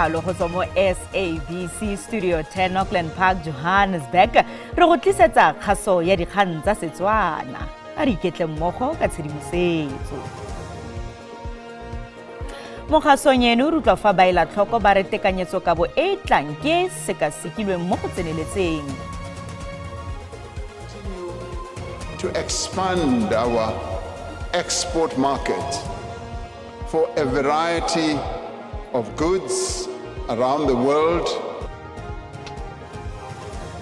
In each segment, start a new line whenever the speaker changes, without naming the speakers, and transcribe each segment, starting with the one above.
jalo go tswa mo SABC Studio 10 Auckland Park, Johannesburg, re go tlisetsa kgaso ya dikgang tsa Setswana. A re iketle mmogo ka tshedimosetso. Mo kgasong eno re utlwa fa baelatlhoko ba re tekanyetsokabo e e tlang ke e sekasekilweng mo go tseneletseng.
To expand our export market for a variety of goods around the world.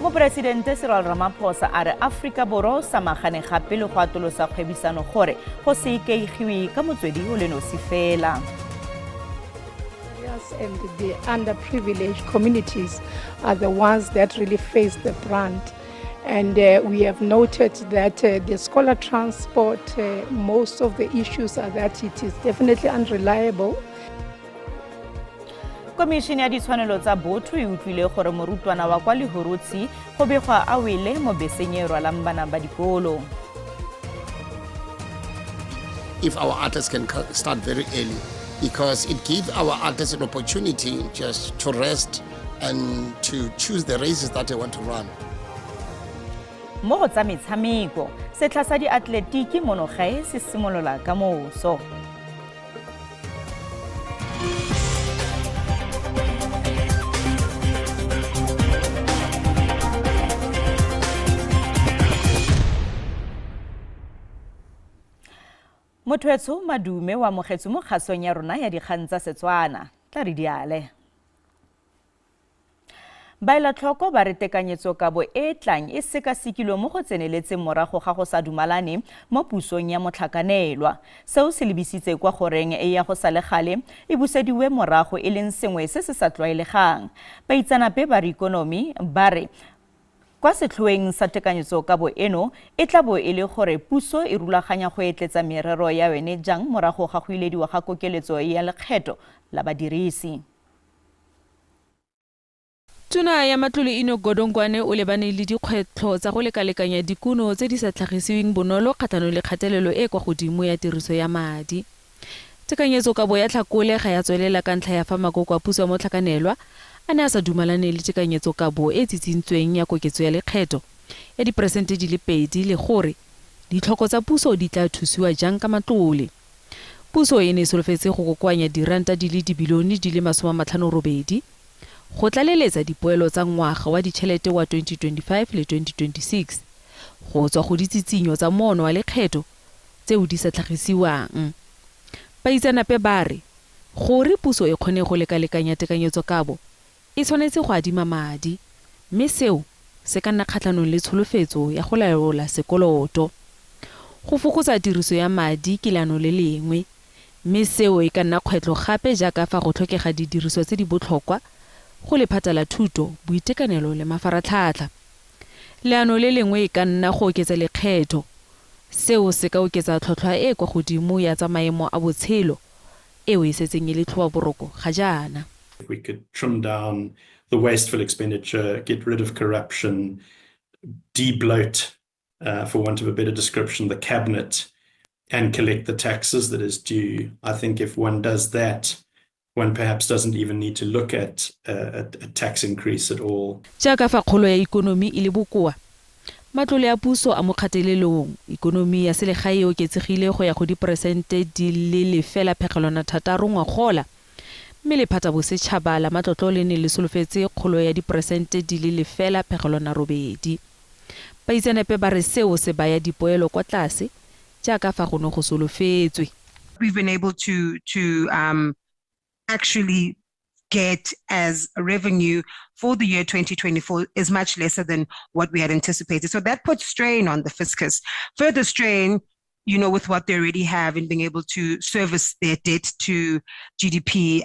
Moporesidente Cyril Ramaphosa a re Aforika Borwa o samagane gape le go atolosa kgwebisano gore go se ikaigiwe ka motswedi o le nosi fela.
And the underprivileged communities are the ones that really face the brunt. And we have noted that the scholar transport, most of the issues are that it is definitely unreliable.
Komišene ya ditshwanelo tsa botho e utlwile gore morutwana wa kwa Lehorotshi go begwa a wele mo beseng e rwalang bana ba dikolo.
If our artists can start very early, because it gives our artists an opportunity just to rest and to choose the races that they want to run.
Mo go tsa metshameko, setlha sa diatletiki mono gae se simolola ka moso. Motho madume wa amogetswe mo kgasong ya rona ya dikgang tsa Setswana. Tla re diale. Baelatlhoko ba re tekanyetsokabo e e tlang e sekasekilwe mo go tseneletseng morago ga go sa dumalane mo pusong ya motlhakanelwa. Seo se lebisitse kwa goreng e ya go sa le gale e busediwe morago, e leng sengwe se se sa tlwaelegang. Baitsanape ba re ikonomi ba re kwa setlhoeng sa tekanyetsokabo eno e tla bo e le gore puso e rulaganya go etletsa merero ya yone jang morago ga go ilediwa ga kokeletso ya lekgetho la badirisi.
Tona ya matlole Enoch Godongwane o lebane le dikgwetlho tsa go lekalekanya dikuno tse di sa tlhagisiweng bonolo kgatlhanong le kgatelelo e e kwa godimo ya tiriso ya madi. Tekanyetsokabo ya Tlhakole ga ya tswelela ka ntlha ya fa makoko a puso a motlhakanelwa a ne a sa dumalane le tekanyetsokabo e e tsitsintsweng ya koketso ya lekgetho ya diperesente di le pedi le gore ditlhoko tsa puso di tla thusiwa jang ka matlole. Puso e ne e solofetse go kokoanya diranta di le dibilione di le 58 go tlaleletsa dipoelo tsa ngwaga wa ditšhelete wa 2025 le 2026 go tswa go ditsitsinyo tsa moono wa lekgetho tseo di sa tlhagisiwang. Baitseanape ba re gore puso e kgone go lekalekanya tekanyetsokabo e tshwanetse go adima madi, mme seo se ka nna kgatlhanong le tsholofetso ya go laola sekoloto. Go fokotsa tiriso ya madi ke leano le lengwe, mme seo e ka nna kgwetlho gape jaaka fa go tlhokega didiriswa tse di botlhokwa go lephata la thuto, boitekanelo le mafaratlhatlha. Leano le lengwe e ka nna go oketsa lekgetho. Seo se ka oketsa tlhotlhwa e e kwa godimo ya tsa maemo a botshelo eo e setseng e le tlhobaboroko ga jaana.
If we could trim down the wasteful expenditure, get rid of corruption, debloat, for want of a better description, the cabinet, and collect the taxes that is due. I think if one does that, one perhaps doesn't even need to look at a tax increase at all.
Jaaka fa kgolo ya ikonomi e le bokoa, matlole a puso a mo kgatelelong. Ikonomi ya selegae e oketsegile go ya go diperesente di le 0.6 ngwagola, mme lephata bosetšhaba la matlotlo le ne le solofetse kgolo ya diperesente di le 0.8. Baitseanape ba re seo se baya dipoelo kwa tlase jaaka fa go ne go solofetswe.
We've been able to actually get as revenue for the year 2024 is much lesser than what we had anticipated. So that puts strain on the fiscus. Further strain with what they already have in being able to service their debt to GDP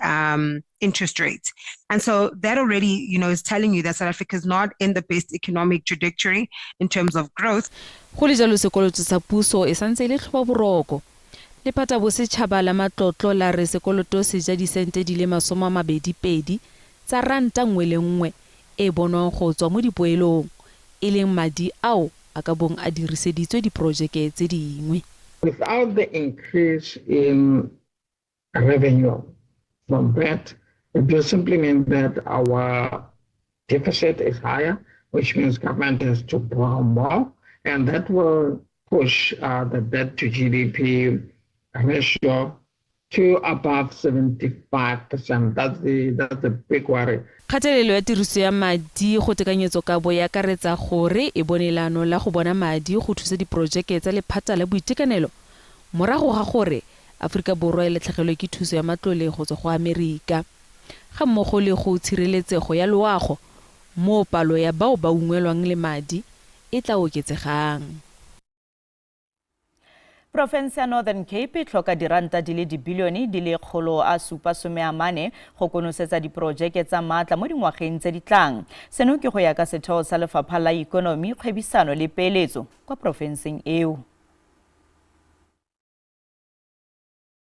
interest rates. And so that already is telling you that South Africa is not in the best economic trajectory in terms of growth.
Go le jalo, sekoloto sa puso e santse e le tlhobaboroko. Lephata bosetšhaba la matlotlo la re sekoloto se ja disente di le 22 tsa ranta nngwe le nngwe e e bonwang go tswa mo dipoelong, e leng madi ao a ka bong a diriseditswe diporojeke tse dingwe.
Without the increase in revenue from VAT, It just simply means that our deficit is higher, which means government has to borrow more, and that will push the debt to GDP ratio to above 75%. That's the big worry.
Kgatelelo ya tiriso ya madi go tekanyetsokabo e akaretsa gore e bone leano la go bona madi go thusa diporojeke tsa lephata la boitekanelo morago ga gore Aforika Borwa e latlhegelwe ke thuso ya matlole go tswa go Amerika, gammogo le go tshireletsego ya loago moo palo ya bao ba ungwelwang le madi e tla oketsegang.
Porofense ya Northern Cape e tlhoka diranta di le dibilione di le 714 go konosetsa diporojeke tsa maatla mo dingwageng tse di tlang. Seno ke go ya ka setheo sa lefapha la ikonomi, kgwebisano le peeletso kwa porofenseng eo.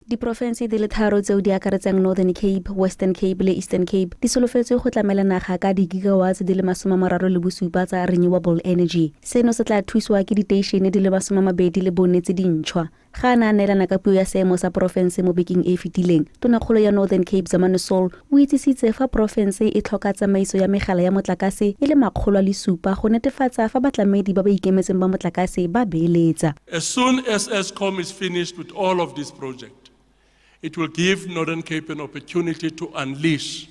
Diporofense di le tharo tseo di akaretsang Northern Cape, Western Cape le Eastern Cape di solofetswe go tlamela naga ka di-gigawatts di le 37 tsa renewable energy. Seno se tla thusiwa ke diteišene di le 24 tse dintšhwa. Ga a ne a neelana ka puo ya seemo sa porofense mo bekeng e e fetileng, tonakgolo ya Northern Cape Zamani Saul o itsisitse fa porofense e tlhoka tsamaiso ya megala ya motlakase e le 700 go netefatsa fa batlamedi ba ba ikemetseng ba motlakase ba beeletsa.
As soon as Eskom is finished with all of this project, it will give Northern Cape an opportunity to unleash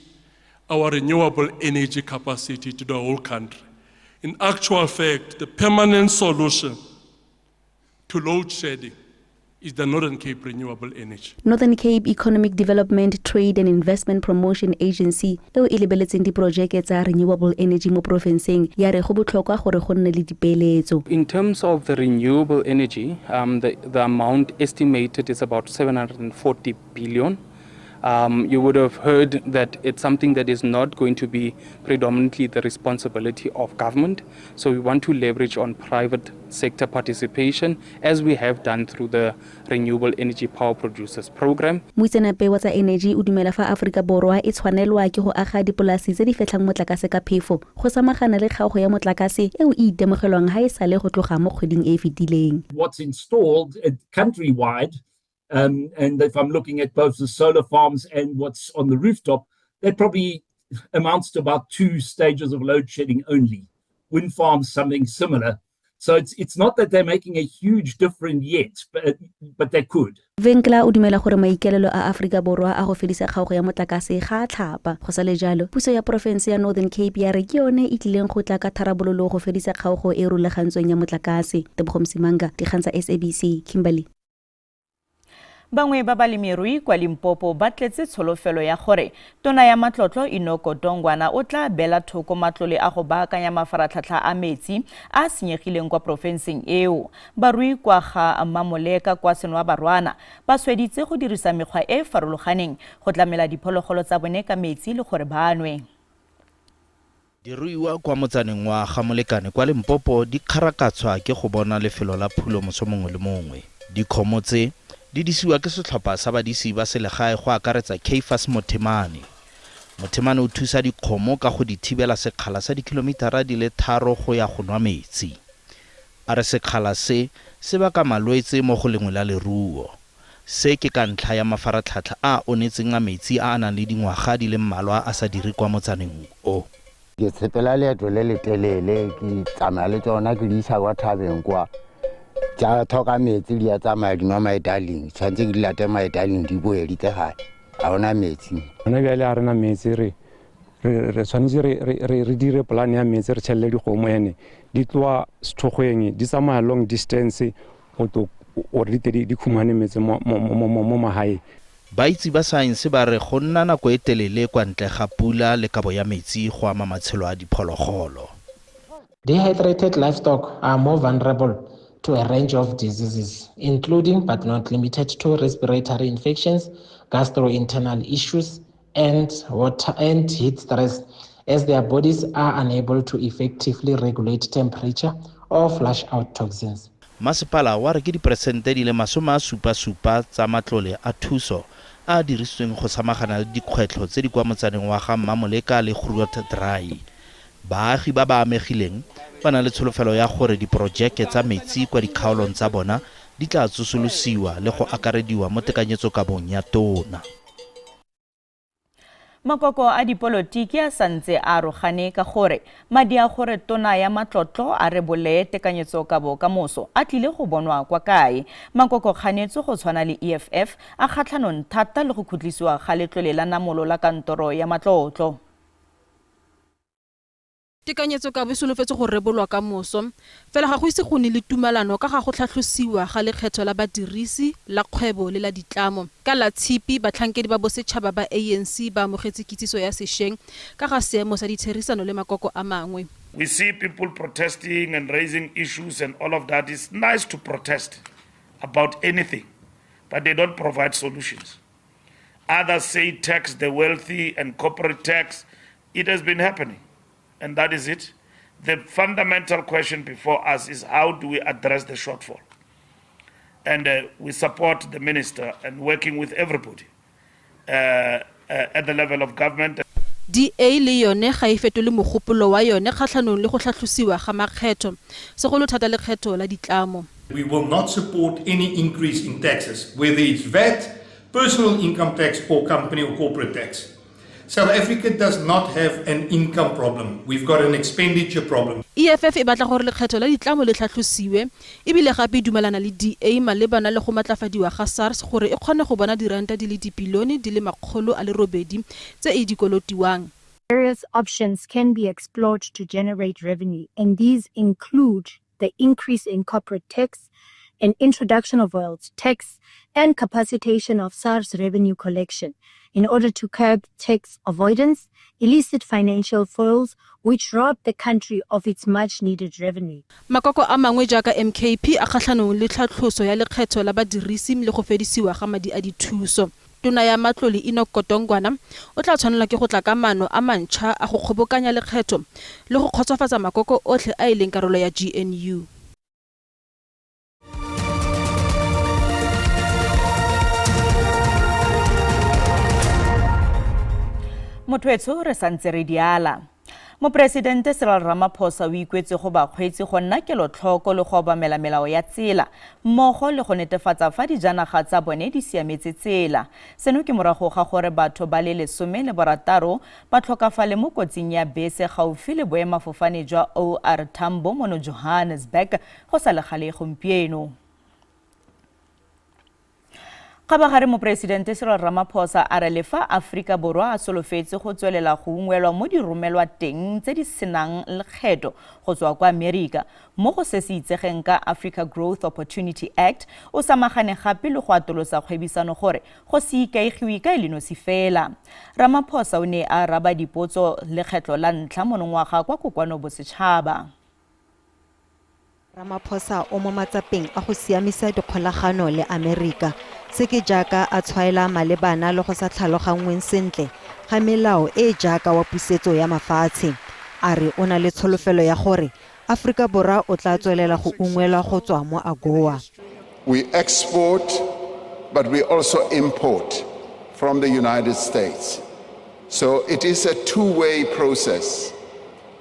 our renewable energy capacity to the whole country. In actual fact, the permanent solution to load shedding is the Northern Cape Renewable Energy.
Northern Cape Economic Development, Trade and Investment Promotion Agency eo e lebeletseng diporojeke tsa renewable energy mo porofenseng ya re go botlhokwa gore go nne le dipeeletso.
In terms of the renewable energy, the amount estimated is about 740 billion. You would have heard that it's something that is not going to be predominantly the responsibility of government. So we want to leverage on private sector participation, as we have done through the Renewable Energy Power Producers Program.
Moitseanape wa tsa energy o dumela fa Aforika Borwa e tshwanelwa ke go aga dipolasi tse di fetlhang motlakase ka phefo go samagana le kgaogo ya motlakase eo e itemogelwang ha e sale go tloga mo kgweding e e fetileng.
What's installed countrywide, and if I'm looking at both the solar farms and what's on the rooftop, that probably amounts to about 2 stages of load shedding only. Wind farms, something similar. So it's not that they're making a huge difference yet, but they could.
Winkler o dumela gore maikaelelo a Aforika Borwa a go fedisa kgaogo ya motlakase ga a tlhapa. Go sa le jalo, puso ya porofense ya Northern Cape ya re ke yone e tlileng go tla ka tharabololo go fedisa kgaogo e rulagantsweng ya motlakase. Tebogo Msimanga, dikgang tsa SABC, Kimberley.
Bangwe ba balemirui kwa Limpopo ba tletse tsholofelo ya gore tona ya matlotlo Enoch Godongwana o tla beela thoko matlole a go baakanya mafaratlhatlha a metsi a a senyegileng kwa porofenseng eo. Barui kwa ga Mamoleka kwa Senwabarwana ba sweditse go dirisa mekgwa e e farologaneng go tlamela diphologolo tsa bone ka metsi le gore ba nwe.
Diruiwa kwa motsaneng wa Gamolekane kwa Limpopo di kgarakatshwa ke go bona lefelo la phulo moso mongwe le mongwe. Dikgomo tse di disiwa ke setlhopha sa badisi ba selegae go akaretsa Caiphus Mothemane. Mothemane o thusa dikgomo ka go di thibela sekgala sa dikilomitara di le 3 go ya go nwa metsi. A re sekgala se se baka malwetse mo go lengwe la leruo. Se ke ka ntlha ya mafaratlhatlha a onetseng a metsi a a nang le dingwaga di le mmalwa a sa dire kwa motsaneng o.
Ke tshepela leeto le letelele, ke tsamaya le tsona ke di isa kwa thabeng kwa. Tsa tlhoka metsi di a tsamaya di nwa maitaling, tshwanetse ke di late maitaling di boe di tle gae. Ga hona metsi.
Gona bjale ga rena metsi, re tshwanetse re dire plan ya metsi, re tšhelele dikgomo ene di tloa sethokgweng di tsamaya long distance go to gore di tle di khumane metsi mo magaeng.
Baitse ba saense ba re go nna nako e telele kwa ntle ga pula le kabo ya metsi go ama matshelo a diphologolo.
Dehydrated livestock are more vulnerable to a range of diseases, including but not limited to respiratory infections, gastrointestinal issues, and water and heat stress, as their bodies are unable to effectively regulate temperature or flush out toxins.
Masepala wa re ke diperesente di le 77 tsa matlole a thuso a a dirisitsweng go samagana le dikgwetlho tse di kwa motsaneng wa ga Mmamoleka le Groot Draai. Baagi ba ba amegileng ba na le tsholofelo ya gore diporojeke tsa metsi kwa dikgaolong tsa bona di tla tsosolosiwa le go akarediwa mo tekanyetsokabong ya tona.
Makoko a dipolotiki a santse a arogane ka gore madi a gore tona ya matlotlo a rebole tekanyetsokabo ka moso a tlile go bonwa kwa kae. Makoko kganetso go tshwana le EFF a kgatlhanong thata le go khutlisiwa ga letlole la namolo la kantoro ya matlotlo.
Tekanyetsokabo e solofetswe go rebolwa ka moso, fela ga go ise go nne le tumalano ka ga go tlhatlhosiwa ga lekgetho la badirisi, la kgwebo le la ditlamo. Ka La Tshipi, batlhankedi ba bosetšhaba ba ANC ba amogetse kitsiso ya sešweng ka ga seemo sa ditherisano le makoko a mangwe.
We see people protesting and raising issues and all of that. It's nice to protest about anything, but they don't provide solutions. Others say tax the wealthy and corporate tax. It has been happening, and that is it. The fundamental question before us is how do we address the shortfall? And we support the minister and working with everybody at the level of government.
DA le yone ga e fetole mogopolo wa yone kgatlhanong le go tlhatlhosiwa ga makgetho, segolo thata lekgetho la ditlamo.
We will not support any increase in taxes, whether it's VAT, personal income tax or company or corporate tax. South Africa does not have an income problem. We've got an expenditure problem.
EFF e batla gore lekgetho la ditlamo le tlhatlhosiwe e bile gape e dumalana le DA malebana le go matlafadiwa ga SARS gore e kgone go bona diranta di le dibilione di le 800 tse e di kolotiwang.
Various options can be explored to generate revenue, and these include the increase in corporate tax, an introduction of wealth tax, and capacitation of SARS revenue collection in order to curb tax avoidance, illicit financial flows, which rob the country of its much-needed revenue.
Makoko a mangwe jaaka MKP a kgatlhanong le tlhatlhoso ya lekgetho la badirisi le go fedisiwa ga madi a dithuso. Tona ya matlole Enoch Godongwana o tla tshwanelwa ke go tla ka maano a mantšha a go kgobokanya lekgetho le go kgotsofatsa makoko otlhe a e leng karolo ya GNU.
Motho re santse re diala. Moporesidente Cyril Ramaphosa o ikwetse go bakgweetsi go nna kelotlhoko le go obamela melao ya tsela mmogo le go netefatsa fa dijanaga tsa bone di siametse tsela. Seno ke morago ga gore batho ba le 16 ba tlhokafale mo kotsing ya bese gaufi le boemafofane jwa OR Tambo mono Johannesburg go sa le gale gompieno. Kgabagare moporesidente Cyril Ramaphosa a re le fa Aforika Borwa a solofetse go tswelela go ungwelwa mo diromelwa teng tse di senang lekgetho go tswa kwa Amerika mo go se se itsegeng ka Africa Growth Opportunity Act, o samagane gape le go atolosa kgwebisano gore go se ikaegiwe ka e le nosi fela. Ramaphosa o ne a araba dipotso lekgetlo la ntlha monongwaga kwa Kokoano Bosetšhaba.
Ramaphosa o mo matsapeng a go siamisa dikgolagano le Amerika. Se ke jaaka a tshwaela malebana le go sa tlhaloganngweng sentle ga melao e e jaaka wa pusetso ya mafatshe. A re o na le tsholofelo ya gore Aforika Borwa o tla tswelela go ungwelwa go tswa mo AGOA.
We export, but we also import from the United States. So it is a two-way process,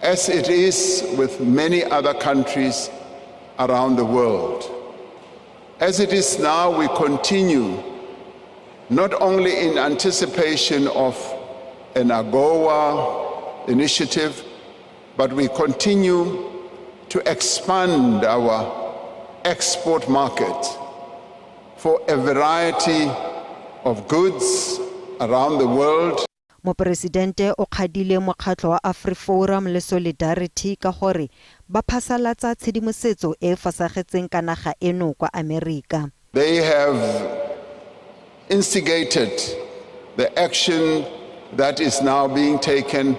as it is with many other countries around the world. As it is now, we continue not only in anticipation of an AGOA initiative, but we continue to expand our export market for a variety of goods around the world.
Moporesidente o kgadile mokgatlho wa AfriForum le Solidarity ka gore ba phasalatsa tshedimosetso e e fosagetseng ka naga eno kwa Amerika.
They have instigated the action that is now being taken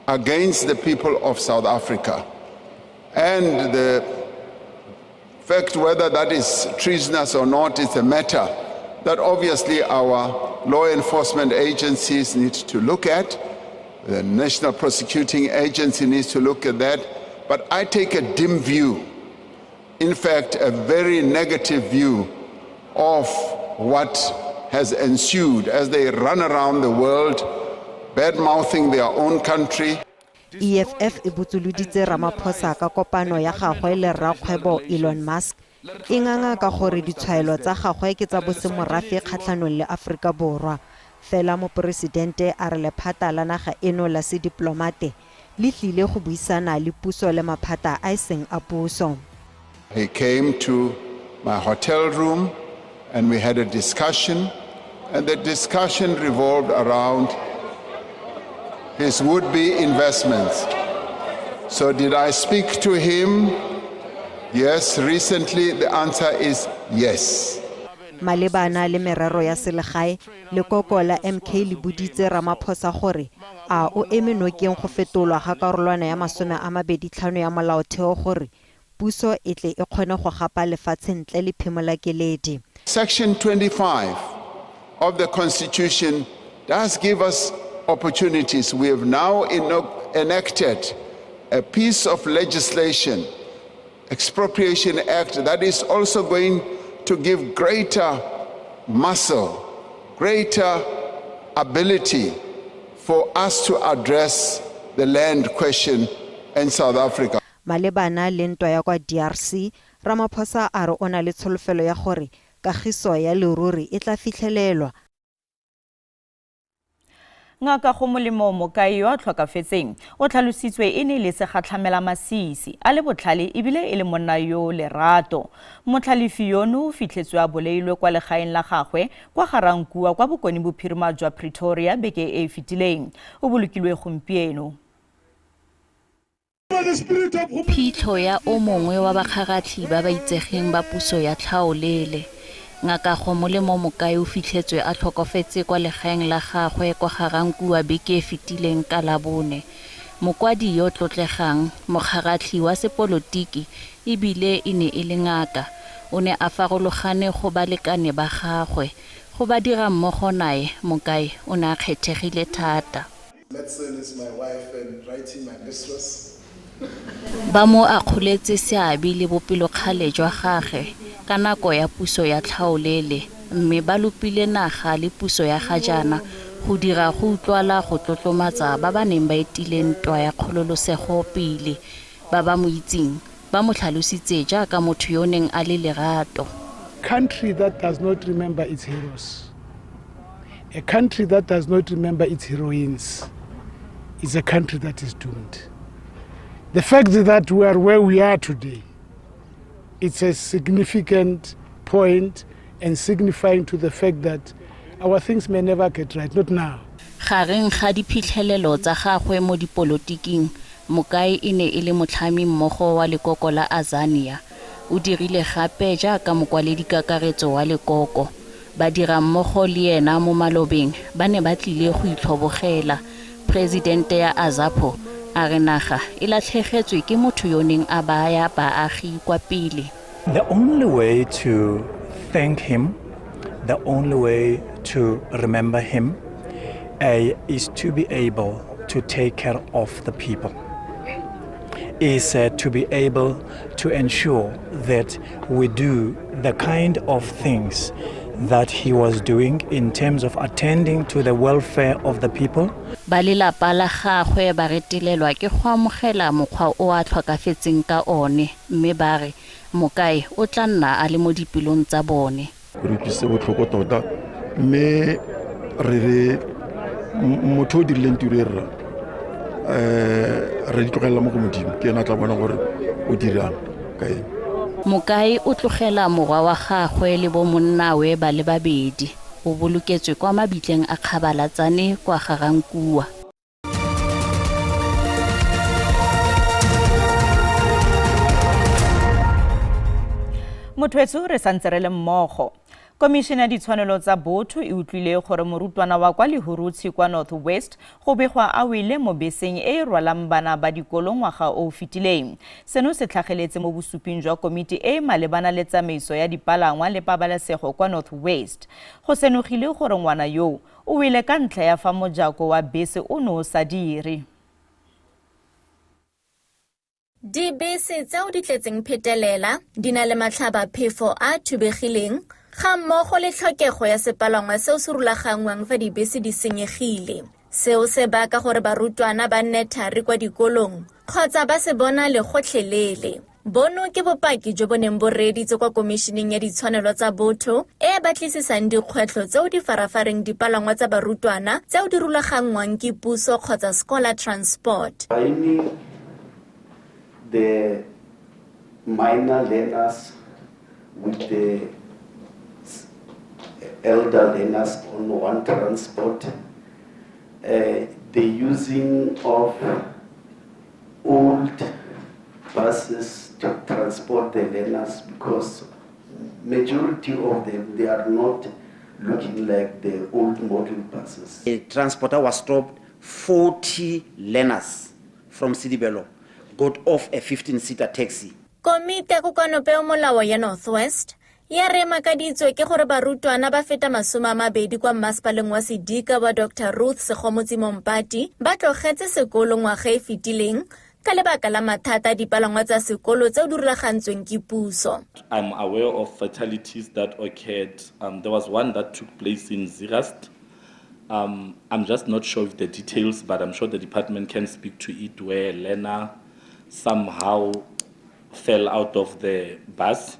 against the people of South Africa. And the fact whether that is treasonous or not is a matter that obviously our law enforcement agencies need to look at. The National Prosecuting Agency needs to look at that. But I take a dim view, in fact, a very negative view of what has ensued as they run around the world, bad-mouthing their own country.
EFF e botsoloditse Ramaphosa ka kopano ya gagwe le rrakgwebo Elon Musk e nganga ka gore ditshwaelo tsa gagwe ke tsa bosemorafe kgatlhanong le Aforika Borwa. Fela moporesidente a re lephata la naga eno la sediplomate le tlile go buisana le puso le maphata a e seng a puso.
He came to my hotel room and we had a discussion, and the discussion revolved around his would be investments. So, did I speak to him? Yes, recently. The answer is yes.
Malebana le merero ya selegae, lekoko la MK le boditse Ramaphosa gore a o eme nokeng go fetolwa ga karolwana ya 25 ya molaotheo gore puso e tle e kgone go gapa lefatshe ntle le phimolakeledi.
Section 25 of the Constitution does give us opportunities. We have now enacted a piece of legislation, Expropriation Act, that is also going to give greater muscle, greater ability for us to address the land question in South Africa.
Malebana le ntwa ya kwa DRC, Ramaphosa a re o na le tsholofelo ya gore kagiso ya leruri e tla fitlhelelwa.
Ngaka Gomolemo Mokae yo a tlhokafetseng o tlhalositswe e ne le segatlhamela masisi, a le botlhale ebile e le monna yo lerato. Motlhalefi yono o fitlhetswe a bolailwe kwa legaeng la gagwe kwa Garankuwa kwa bokone bophirima jwa Pretoria beke e e fetileng. O bolokilwe gompieno.
Phitlho ya o mongwe wa bakgaratlhi ba ba itsegeng ba puso ya tlhaolele, Ngaka Gomolemo Mokae o fitlhetswe a tlhokofetse kwa legaeng la gagwe kwa Garankuwa beke e fetileng ka Labone. Mokwadi yo tlotlegang, mokgaratlhi wa sepolotiki e bile e ne e le ngaka, o ne a farologane go balekane ba gagwe. Go badirammogo nae, Mokae o ne a kgethegile thata.
Medicine is my wife and writing my mistress.
Ba mo akgoletse seabe le bopelokgale jwa gagwe ka nako ya puso ya tlhaolele mme ba lopile naga le puso ya ga jaana go dira go utlwala go tlotlomatsa ba ba neng ba etile ntwa ya kgololosego pele. Ba ba mo itseng ba mo tlhalositse jaaka motho yo o neng a le lerato.
Country that does not remember its heroes, a country that does not remember its heroines, is a country that is doomed. The fact that we are where we are today, it's a significant point and signifying to the fact that our things may never get right, not now.
Gareng ga diphitlhelelo tsa gagwe mo dipolotiking, Mokae e ne e le motlhami mmogo wa lekoko la Azania. O dirile gape jaaka mokwaledikakaretso wa lekoko. Badirammogo le ena mo malobeng ba ne ba tlile go itlhobogela. Presidente ya Azapo a re naga e latlhegetswe ke motho yo neng a baya baagi kwa pele.
The only way to thank him, the only way to remember him, is to be able to take care of the people, is to be able to ensure that we do the kind of things that he was doing in terms of attending to the welfare of the people.
Ba lelapa la gagwe ba retelelwa ke go amogela mokgwa o a tlhokafetseng ka one mme ba re Mokae o tla nna a le mo dipelong tsa bone.
Re utlwisitse botlhoko tota, mme re re motho o dirileng tiro e rra, re di tlogelela mo go Modimo, ke ena a tla bona gore o dirang ka eng.
Mokae o tlogela morwa wa gagwe le bomonnawe ba le babedi. O boloketswe kwa mabitleng a Kgabalatsane kwa Garankuwa.
Motho wetsho, re santse re le mmogo. Komišene ya ditshwanelo tsa botho e utlwile gore morutwana wa kwa Lehurutshi kwa North West go begwa a wele mo beseng e e rwalang bana ba dikolo ngwaga o o fetileng. Seno se tlhageletse mo bosuping jwa komiti e e malebana le tsamaiso ya dipalangwa le pabalesego kwa North West. Go senogile gore ngwana yoo o wele ka ntlha ya fa mojako wa bese o ne o sa dire.
Dibese tseo di tletseng phetelela di na le matlhabaphefo a a thubegileng ga mmogo le tlhokego ya sepalangwa seo se rulaganngwang fa dibese di senyegile. Seo se baka gore barutwana ba nne thari kwa dikolong kgotsa ba se bonale gotlhelele. Bono ke bopaki jo bo neng bo reeditswe kwa Komišeneng ya Ditshwanelo tsa Botho e e batlisisang dikgwetlho tseo di farafareng dipalangwa tsa barutwana tseo di rulaganngwang ke puso kgotsa Scholar Transport.
Combining the minor learners with the elder learners on one transport, the using of old buses to transport the learners, because majority of them, they are not looking like the old model buses.
The transporter was stopped, 40 learners from Sedibelo got off a 15-seater taxi.
Komiti ya Kokoanopeomolao ya North West ya re makaditswe ke gore barutwana ba feta 20 kwa mmasepaleng wa Sedika wa Dr Ruth Segomotsi Mompati ba tlogetse sekolo ngwaga e fetileng ka lebaka la mathata a dipalangwa tsa sekolo tseo di rulagantsweng ke puso.
I'm aware of fatalities that occurred. There was one that took place in Zeerust. I'm just not sure of the details, but I'm sure the department can speak to it, where learner somehow fell out of the bus.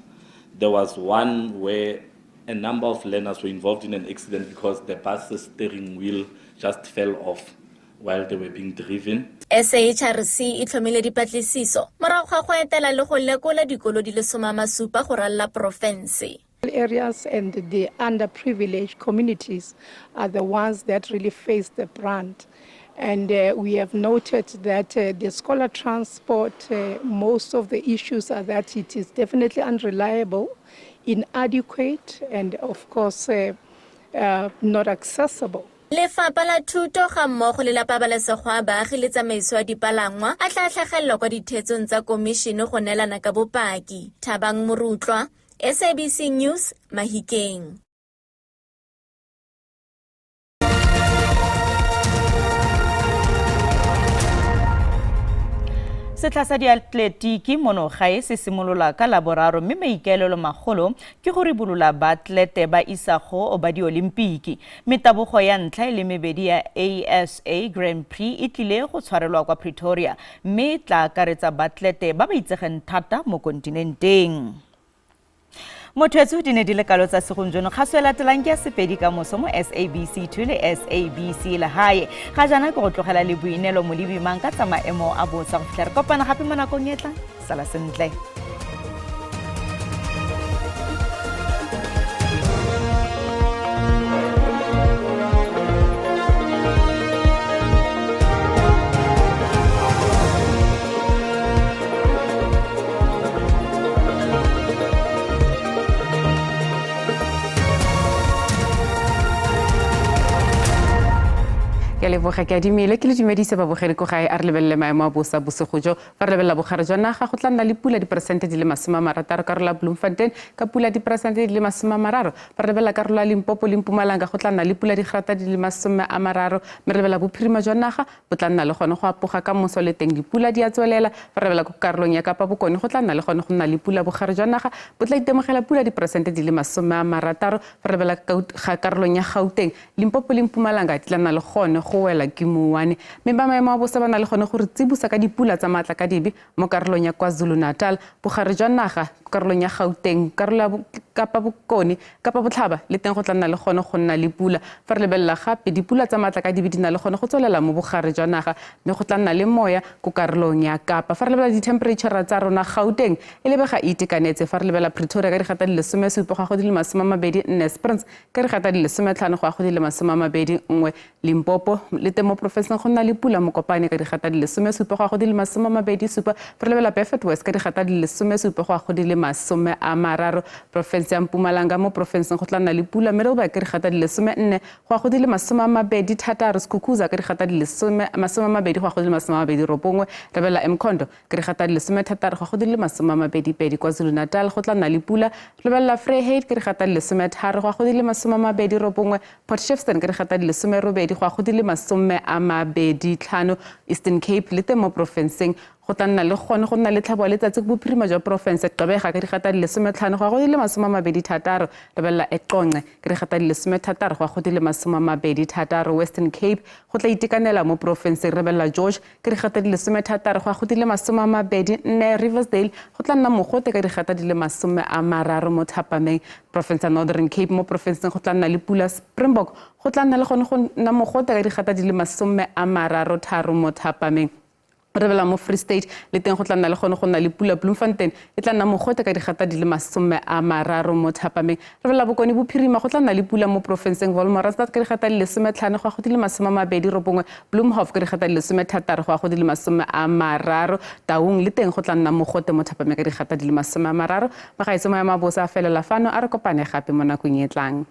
There was one where a number of learners were involved in an accident because the bus's steering wheel just fell off while they were being driven.
SAHRC e tlhomile dipatlisiso morago ga go etela le go lekola dikolo di le 17 go ralala porofense.
Areas and the underprivileged communities are the ones that really face the brunt. And we have noted that the scholar transport, most of the issues are that it is definitely unreliable, inadequate, and of course not accessible.
Lefapha la Thuto ga mmogo le la Pabalesego ya Baagi le Tsamaiso ya Dipalangwa a tla tlhagelela kwa ditheetsong tsa komišene go neelana ka bopaki. Thabang Morutlwa, SABC News, Mahikeng.
Setlha sa diatletiki mono gae se simolola ka Laboraro, mme maikaelelo magolo ke go ribolola baatlete ba isago ba diolimpiki. Metabogo ya ntlha e le mebedi ya ASA Grand Prix e tlile go tshwarelwa kwa Pretoria, mme e tla akaretsa baatlete ba ba itsegeng thata mo kontinenteng. Motho di ne di le kalo tsa segompieno. Kgaso e latelang ke ya Sepedi ka moso mo SABC 2 le SABC Legae. Ga jaana ke go tlogela le Boinelo Molebimang ka tsa maemo a bosa. Go fitlha re kopana gape mo nakong e tlang, sala sentle.
Ke a leboga, ke adimile ke le dumedise babogedi ko gae. A re lebelele maemo a bosa bosigo jo. Fa re lebelela bogare jwa naga, go tla nna le pula 60%, karolo ya Bloemfontein ka pula 30%. Fa re lebelela karolo ya Limpopo le Mpumalanga, go tla nna le pula 30%, mme re lebelela bophirima jwa naga, bo tla nna le gone go apoga ka moso, le teng dipula di a tswelela. Fa re lebelela ko karolong ya Kapa Bokone, go tla nna le gone go nna le pula, bogare jwa naga bo tla itemogela pula 60%. Fa re lebelela ga karolong ya Gauteng, Limpopo le Mpumalanga di tla nna le gone go wela ke mouwane, mme ba maemo a bosa ba na le gone go re tsibosa ka dipula tsa maatla ka dibe mo karolong ya KwaZulu-Natal, bogare jwa naga, karolong ya Gauteng, karolo ya Kapa Bokone, Kapa Botlhaba le teng go tla nna le gone go nna le pula. Fa re lebelela gape, dipula tsa maatla ka dibe di na le gone go tswelela mo bogare jwa naga, mme go tla nna le moya ko karolong ya Kapa. Fa re lebelela di-temperature tsa rona, Gauteng e lebega e itekanetse. Fa re lebelela Pretoria ka 17 go ya go di le 24, Springs ka 15 go ya go di le 21, Limpopo le teng mo porofenseng go nna le pula, Mokopane ka 17 go ya go di le 27. Fa re lebelela Beaufort West ka 17 go ya go di le 30. Porofense ya Mpumalanga, mo porofenseng go tla nna le pula, Middelburg ka 14 go ya go di le 26, Skukuza ka 20 go ya go di le 29, re lebelela Mkhondo ka 16 go ya go di le 22. KwaZulu-Natal go tla nna le pula, re lebelela Vryheid ka 13 go ya go di le 29, Port Shepstone ka 18 go ya go di le 25. Eastern Cape le teng mo porofenseng Go tla nna le gone go nna le tlhabo ya letsatsi ko bophirima jwa porofense Gqeberha ka digata di le 15 go ya go di le 26. Lebelela Eqonce ka digata di le 16 go ya go di le 26. Western Cape go tla itekanela mo porofenseng. Lebelela George ka digata di le 16 go ya go di le 24. Riversdale go tla nna mogote ka digata di le 30 mo thapameng. Porofense ya Northern Cape mo porofenseng go tla nna le pula. Springbok go tla nna le gone go nna mogote ka digata di le 33 mo thapameng. Re bela mo Free State le teng go tla nna le gone go nna le pula. Bloemfontein e tla nna mogote ka digata di le 30 mo thapameng. Re bela Bokone Bophirima go tla nna le pula mo porofenseng. Wolmaranstad ka digata di le 15 go ya go di le 29, Bloemhof ka digata di le 16 go ya go di le 30, Taung le teng go tla nna mogote mo thapameng ka digata di le 30. Bagaetsho, maemo a bosa a felela fano, a re kopane gape mo nakong e tlang.